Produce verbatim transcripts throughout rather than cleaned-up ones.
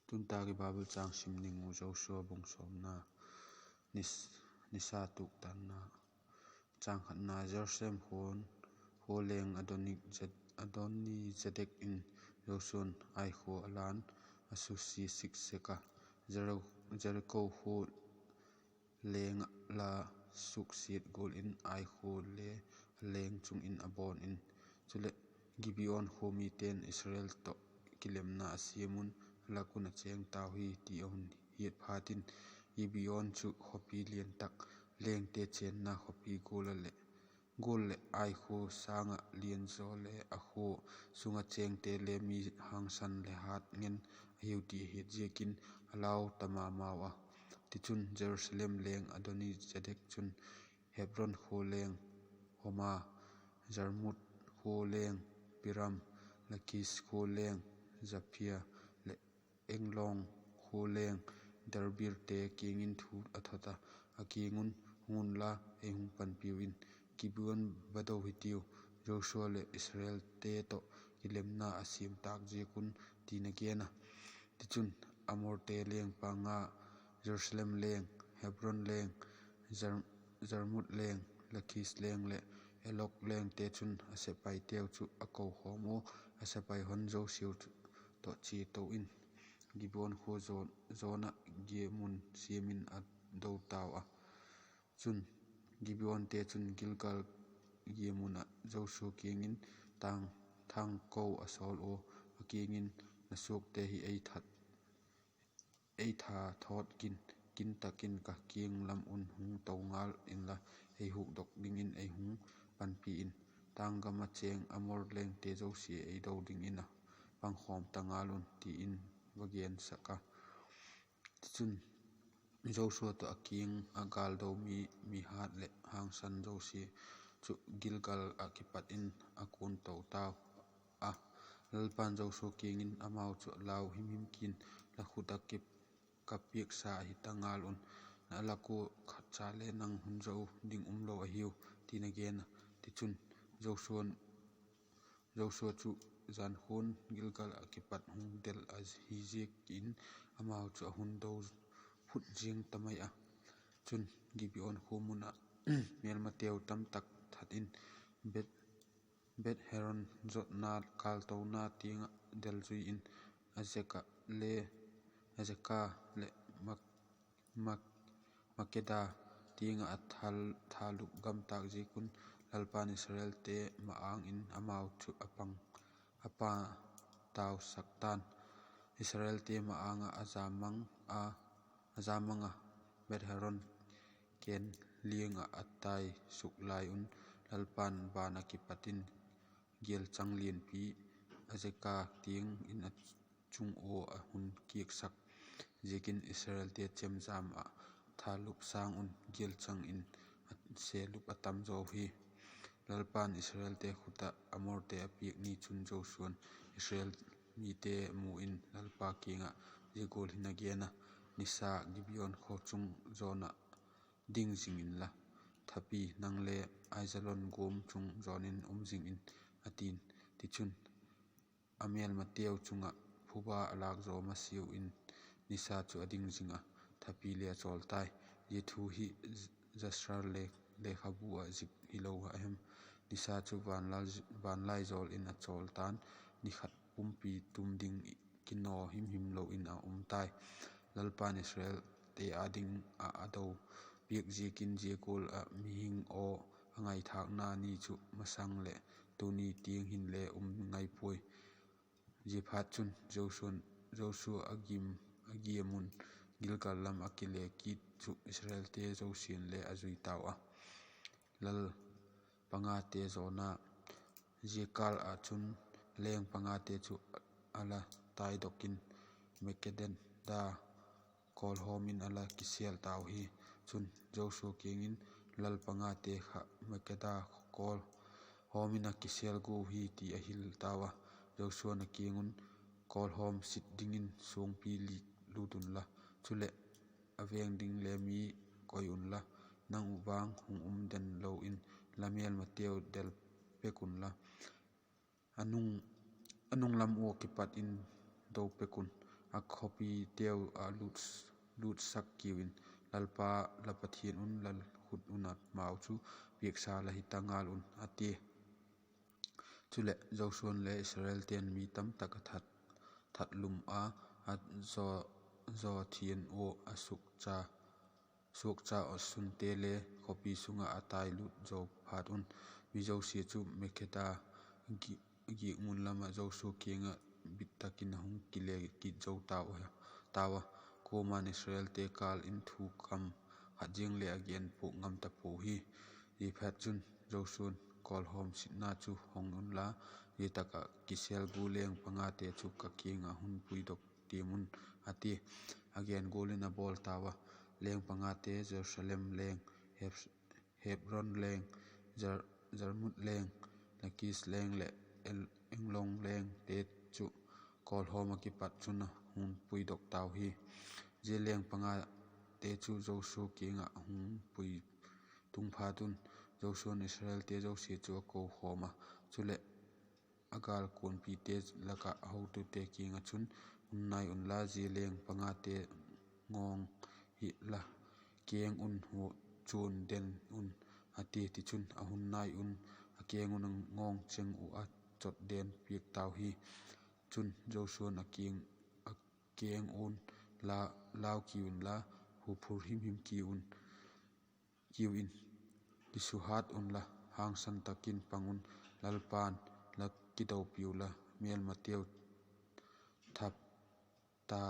Tun tâk i Bible châng sim ding uh Joshua bung sawmna, Nis-, Nisa tuktanna. Châng khatna, Jerusalem khua, khua leng Adoni-, Adoni-zedek in Joshua'n Ai khua a la'n a susia sik sek a, Jeri-, Jeriko khua leng ah la suksiat gual in Ai khua le a leng chung in a bawn in. Chuleh, Gibeon khua mite'n Israel tawh kilemna a siam un, a lak un a chêng tau hi ti a hun hiat phat in, Gibeon chu khawpi lian tak, lengte chênna khawpi gual a leh, gual leh Ai khua sâng ah lian zaw le a khua sung ah chêngte le mi hangsan le hât ngen ahiu ti a hiat ziakin a lau ta ma mau a. Tichun, Jerusalem leng Adoni-zedek chun Hebron khua leng Homa, Jarmut khua leng Piram, Lakis khua leng Japhia leh Eglon khua leng Debirte kiang in thu a thot a, a kiang un, Hung unla, ei hung panpiu in, Gibeon va do hitiu, Joshua leh Israelte tawh kilemna a siam tâk ziak un, ti'n a gen a. Tichun, Amorte leng panga, Jerusalem leng, Hebron leng, Jar-, Jarmut leng, Lakis leng leh Eglon lengte chun a sepaiteu chu a kokhawm ua, a sepai hon zosiau chu tawh chia to in, Gibeon khua zawn, zawn ah giamun siam in a do tau a. Chun, Gibeonte chun Gilgal giamun ah Joshua kiang in tang, thangko a sawl ua, a kiang in, Na suakte hi ei that, ei tha thawt kin, kin tak in ka kiang lam un hung to ngal inla, ei hukdok dingin ei hung panpi in, tâng gam ah chêng Amor lengte zosia ei do dingin a pangkhawm ta ngal un, ti in va gensak a. Tichun, Joshua tawh a kiang ah gâldo mi, mi hât leh hangsan zosia chu Gilgal ah kipat in a kuan to tau a. Lalpa'n Joshua kiang in, Amau chu lau himhim kin, la khut ah ki, ka piaksa ahi ta ngal un, a lak ua khat cha le nang hun zo ding umlo ahiu, ti'n a gen a. Tichun, Joshua, Joshua chu jankhua'n Gilgal ah kipat hung del ahi ziakin, amau chu a hun do phut ziang ta mai a. Chun, Gibeon khua mun ah mêlmateu tamtak that in, Bet-, Beth-horon zotna kâltona tiang ah delzui in, Azeka le, Azeka leh Mak-, Mak-, Makeda tiang ah a thal-, thalup gam tâk ziak un, Lalpa'n Israelte ma-âng in amau chu a pang, a pa tausak ta'n. Israelte ma-âng ah a ja mang a, a ja mang a, Beth-horon ken liang ah a tai suk lai un, Lalpa'n van ah kipat in gialchang lianpi Azeka tiang in a chung ua a hun kiaksak ziakin Israelte chemjam ah thalup sâng un gialchang in a selup a tam zaw hi. Lalpa'n Israelte khut ah Amorte a piak ni chun Joshua'n Israel mite mu in Lalpa kiang ah zia gual hin a gen a, Nisa Gibeon khaw chung zawn ah ding zing inla, thapi nang le Aijalon guam chung zawn in um zing in, a ti'n. Tichun, a mêlmateu chung ah phuba a lâk zaw masiau in, nisa chu a ding zing a, thapi le a chawl tai. Zia thu hi Jasher le-, lekhabu ah zik hilo a hem? Nisa chu vanlai, vanlaizawl in a chawl ta'n, ni khat pumpi tum ding kinaw himhim lo in a um tai. Lalpa'n Israelte â ding ah a do piak ziakin zia gual ah mihing aw a ngaithâkna ni chu masang leh tuni tiang hinle um ngai puai. Ziaphatchun, Joshua, Joshua a giam, a giam un Gilgal lam a kile kit chu Israelte zosia'n le a zui tau a. Lal pangate zawna. Zia kâl ah chun leng pangate chu a la taidok in Makeda kawlhawm in a la kisêl tau hi. Chun, Joshua kiang in, Lal pangate kha Makeda kawlhawm in a kisêl gua hi, ti a hil tau a. Joshua'n a kiang un, Kawlhawm sit dingin suangpi li lût unla, chuleh a veng ding le mi koi unla, nang uh vang hung um den lo in la mêlmateu del pek unla, a nung, a nung lam ua kipat in do pek un. a khawpiteu a lût, lûtsak kiu in, Lalpa la Pathian un la khut un a mau chu piaksa la hi ta ngal un, a tia. Chuleh, Joshua'n le Israelte'n mi tamtak a that, that lum a, a zaw, zaw thian ua a suk cha, suakcha sunte le khawpi sung ah a tai lut zo phat un, mi zosia chu Makeda gi-, giak mun lam ah Joshua kiang ah bit tak in a hung kile kit zo tau a, tau a. Kuama'n Israelte kâl in thu kam khat ziang le a gen puak ngam ta pua hi. Zia phat chun Joshua'n kawlhawm sitna chu hong unla, zia tak ah kisêl gu leng pangate chu ka kiang ah hun puidok tiam un, a ti. A gen gual in a bawl tau a. Leng pangate Jerusalem leng, Heb-, Hebron leng, Jar-, Jarmut leng, Lakis leng leh El-, Englong lengte chu kawlhawm ah kipat chun a hun puidok tau hi. Zia leng pangate chu Joshua kiang ah hung pui tung phat un, Joshua'n Israelte zosia chu a kokhawm a. Chuleh, a gâlkuanpite lak ah hotute kiang ah chun, Hun nai unla, zia leng pangate ngawng hi la keng un, hua chuan den un, a ti. Tichun, a hun nai un, a keng un a ngawng cheng uh a chot den piak tau hi. Chun, Joshua'n a keng, a keng un, La, lau kiu unla, huphur him him kiu un, kiu in, kisuhat unla, hangsan tak in pang un, Lalpa'n la kidopiu la mêlmateu thap ta,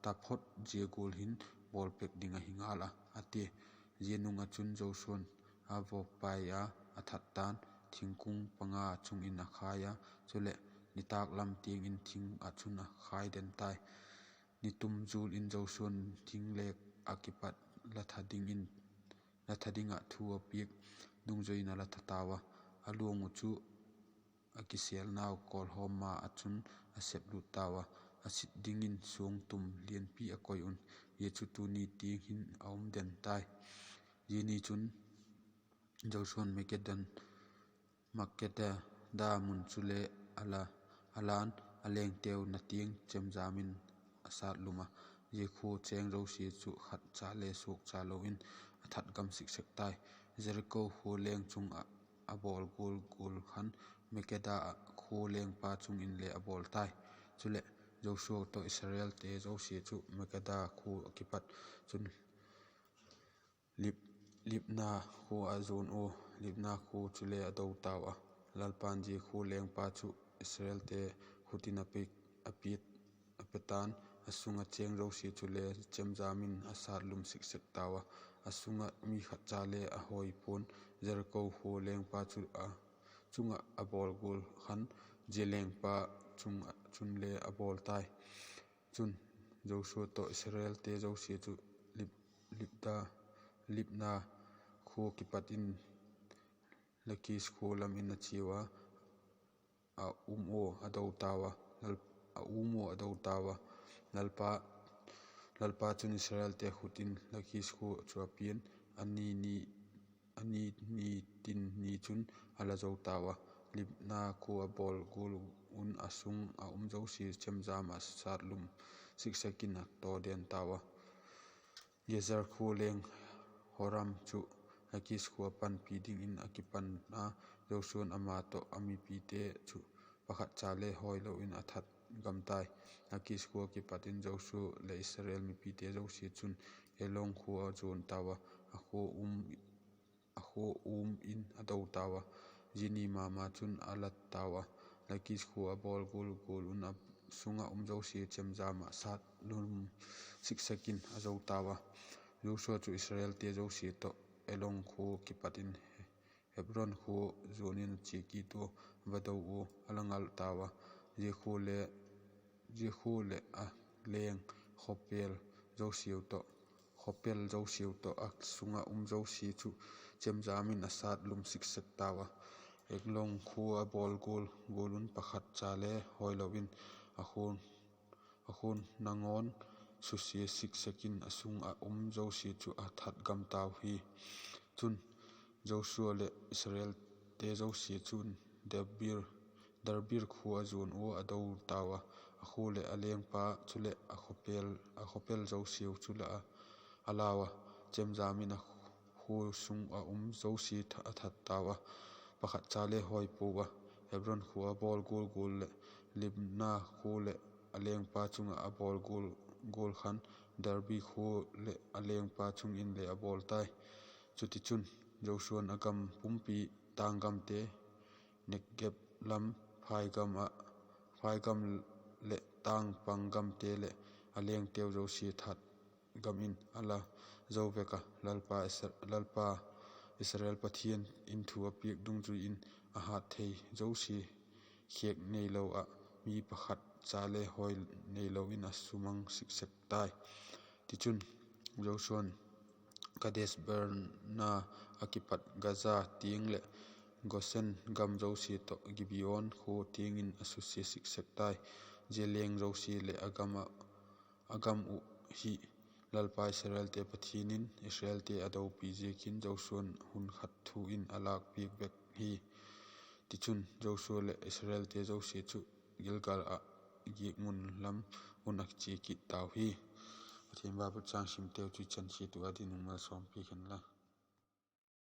taphot zia gual hin bawl pek ding ahi ngal a, a ti. Zia nung ah chun Joshua'n a vawpai a, a that ta'n, thingkung panga chung in a khai a, chuleh, nitâk lam tiang in thing ah chun a khai den tai. Nitum zul in Joshua'n thing lêk ah kipat la tha ding in, la tha ding ah thu a piak dungzui in a la tha tau a. A luang uh chu a kisêlnau kawlhawm ma ah chun a sep lut tau a. A sit dingin suangtum lianpi a koi un, zia chu tuni tiang hin a um den tai. Zia ni chun Joshua'n Makeda, Makeda mun chule a la, a la'n, a lengteu na tiang chemjam in a sât lum a. Zia khua chêng zosia chu khatcha le suakcha lo in a that gam siksek tai. Jeriko khua leng chung ah a bawl gual gual khan Makeda khua lengpa chung inle a bawl tai. Chuleh, Joshua tawh Israelte zosia chu Makeda khua ah kipat chun Lib-, Libna khua a zuan ua, Libna khua chule a do tau a. Lalpa'n zia khua lengpa chu Israelte khut in a pe, a pe, a pe ta'n, a sung ah chêng zosia chule chemjam in a sât lum siksek tau a. A sung ah mi khatcha le a hawi pua'n, Jeriko khua lengpa chu a chung ah a bawl gual khan, zia lengpa chung ah chunle a bawl tai. Chun, Joshua tawh Israelte zosia chu Lib-, Libda, Libna khua kipat in Lakis khua lam in a chiau a, a um ua a do tau a, Lal-, a um ua a do tau a. Lalpa, Lalpa chun Israelte khut in Lakis khua chu a pia'n, a ni ni, a ni ni tin ni chun a la zo tau a. Libna khua a bawl gual un a sung a um zosia chemjam a sât lum siksek in a taw den tau a. Gezer khua leng Horam chu Lakis khua panpi dingin a kipan a, Joshua'n ama tawh a mipite chu pakhat cha le hawi lo in a that gam tai. Lakis khua kipat in Joshua leh Israel mipite zosia chun Elon khua a zuan tau a, a khua um, a khua um in a do tau a. Zia ni ma ma chun a la tau a, Lakis khua a bawl gual gual un a sung ah um zosia chemjam ah sât lum siksek in a zo tau a. Joshua chu Israelte zosia tawh Elon khua kipat in Hebron khua zuan in a chia kit ua, va do ua, a la ngal tau a. Zia khua le, zia khua leh a leng khawpel zosiau tawh, khawpel zosiau tawh a sung ah um zosia chu chemjam in a sât lum siksek tau a. Elon khua a bawl gual gual un pakhat cha le hawi lo in a khun, a khun nangawn susia siksek in a sung ah um zosia chu a that gam tau hi. Chun, Joshua leh Israelte zosia chun Debir, Debir khua a zuan ua a do tau a, a khua leh a lengpa chuleh a khawpel zosiau chu la a, a lau a, chemjam in a khua sung ah um zosia a that tau a, pakhat cha le hawi pua a. Hebron khua a bawl gual gual leh Libna khua leh a lengpa chung ah a bawl gual khan, Debir khua leh a lengpa chung inle a bawl tai. Chutichun, Joshua'n a gam pumpi, tâng gamte, Negeb lam, phai gam ah, phai gam leh tâng pang gamte leh a lengteu zosia that gam in a la zo vek a, Lalpa Israel Pathian in thu a piak dungzui in a hât thei zosia khêk neilo ah, mi pakhat cha le hawi neilo in a sumang sik sek tai. Tichun, Joshua'n Kades Barnea a kipat Gaza tiang leh Gosen gam zosia tawh Gibeon khua tiang in a susia sik sek tai. Zia leng zosia leh a gam uh hi Lalpa Israelte Pathian in Israelte a dopi ziakin Joshua'n hun khat thu in a lâk piak vek hi. Tichun, Joshua leh Israelte zosia chu Gilgal ah giak mun lam un a chia kit tau hi. Pathian Bible châng simteu chu i chan chiat uh â dingin malsawmpiak hen la.